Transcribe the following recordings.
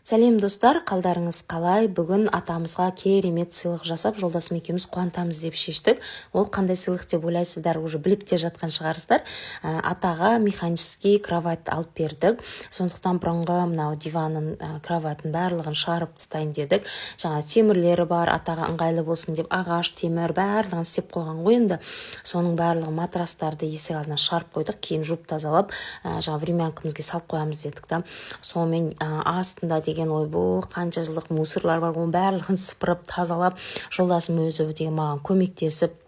Сәлем, достар! Қалдарыңыз қалай? Бүгін атамызға керемет сыйлық жасап, жолдасым екеуміз қуантамыз деп шештік. Ол қандай сыйлық деп ойлайсыздар? Уже біліп те жатқан шығарсыздар. Атаға механический кровать алып бердік. Сондықтан бұрынғы мынау диванын, кроватын, барлығын шығарып тастайын дедік. Жаңа темірлері бар, атаға ыңғайлы болсын деп ағаш, темір, барлығын істеп қойған ғой. Енді соның барлығын, матрастарды есік алдына шығарып қойдық. Кейін жуып, тазалап, жаңа времянкамызге салып қоямыз дедік та. Сонымен астында деген, ойбу, қанша жылдық мусорлар бар, оның барлығын сыпырып, тазалап, жолдасым өзі деген маған көмектесіп,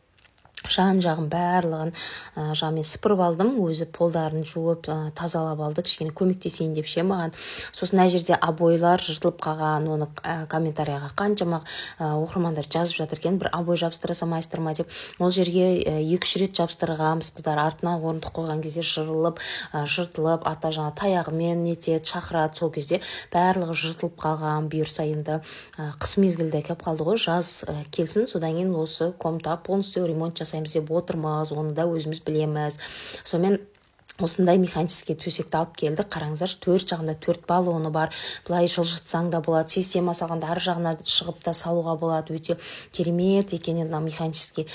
жан жағын барлығын жаңа мен сыпырып алдым, өзі полдарын жуып, тазалап алды, кішкене көмектесейін деп ше маған. Сосын мына жерде обойлар жыртылып қалған. Оны комментарияға қаншама оқырмандар жазып жатыр екен, бір обой жабыстыра салмайсыздар ма деп. Ол жерге екі үш рет жабыстырғанбыз, қыздар. Артына орындық қойған кезде жырылып, жыртылып, ата жаңа таяғымен нетеді, шақырады, сол кезде барлығы жыртылып қалған. Бұйырса, енді қыс мезгілі келіп қалды ғой, жаз келсін, содан кейін осы комната полностью ремонт жасаймыз деп отырмыз, оны да өзіміз білеміз. Сонымен осындай механический төсекті алып келдік. Қараңыздаршы, төрт жағында төрт баллоны бар, былай жылжытсаң да болады, система салғанда ар жағына шығып та салуға болады. Өте керемет екен енді мына механический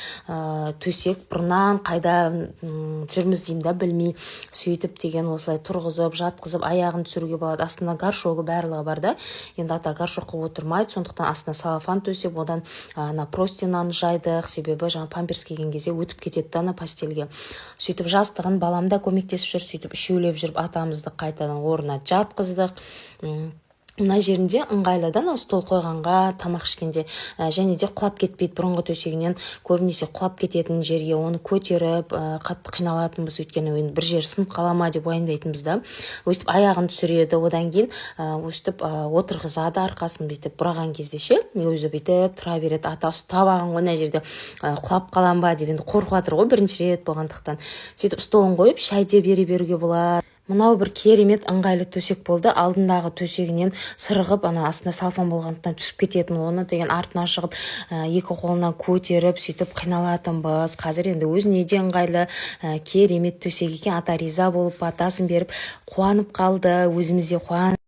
төсек. Бұрыннан қайда жүрміз деймін да, білмей. Сөйтіп деген осылай тұрғызып, жатқызып, аяғын түсіруге болады. Астында горшогы, барлығы бар да. Енді ата горшокқа отырмайды, сондықтан астына целлофан төсеп, одан ана простыняны жайдық, себебі жаңа памперс киген кезде өтіп кетеді да ана постельге. Сөйтіп жастығын балам да көмектесіп жүр. Сөйтіп үшеулеп жүріп атамызды қайтадан орнына жатқыздық. Мына жерінде ыңғайлы да, мына стол қойғанға, тамақ ішкенде, және де құлап кетпейді. Бұрынғы төсегінен көбінесе құлап кететін жерге, оны көтеріп, қатты қиналатынбыз, өйткені енді бір жері сынып қала ма деп уайымдайтынбыз да. Өстіп аяғын түсіреді, одан кейін өстіп отырғызады, арқасын бүйтіп бұраған кезде ше, өзі бүйтіп тұра береді. Ата ұстап алған ғой мына жерде, құлап қалам ба деп енді қорқып жатыр ғой, бірінші рет болғандықтан. Сөйтіп столын қойып, шай де бере беруге болады. Мынау бір керемет ыңғайлы төсек болды. Алдындағы төсегінен сырғып, ана астында целлофан болғандықтан түсіп кететін, оны деген артына шығып, екі қолынан көтеріп, сөйтіп қиналатынбыз. Қазір енді өзіне де ыңғайлы, керемет төсек екен. Ата риза болып, батасын беріп, қуанып қалды, өзіміз де қуан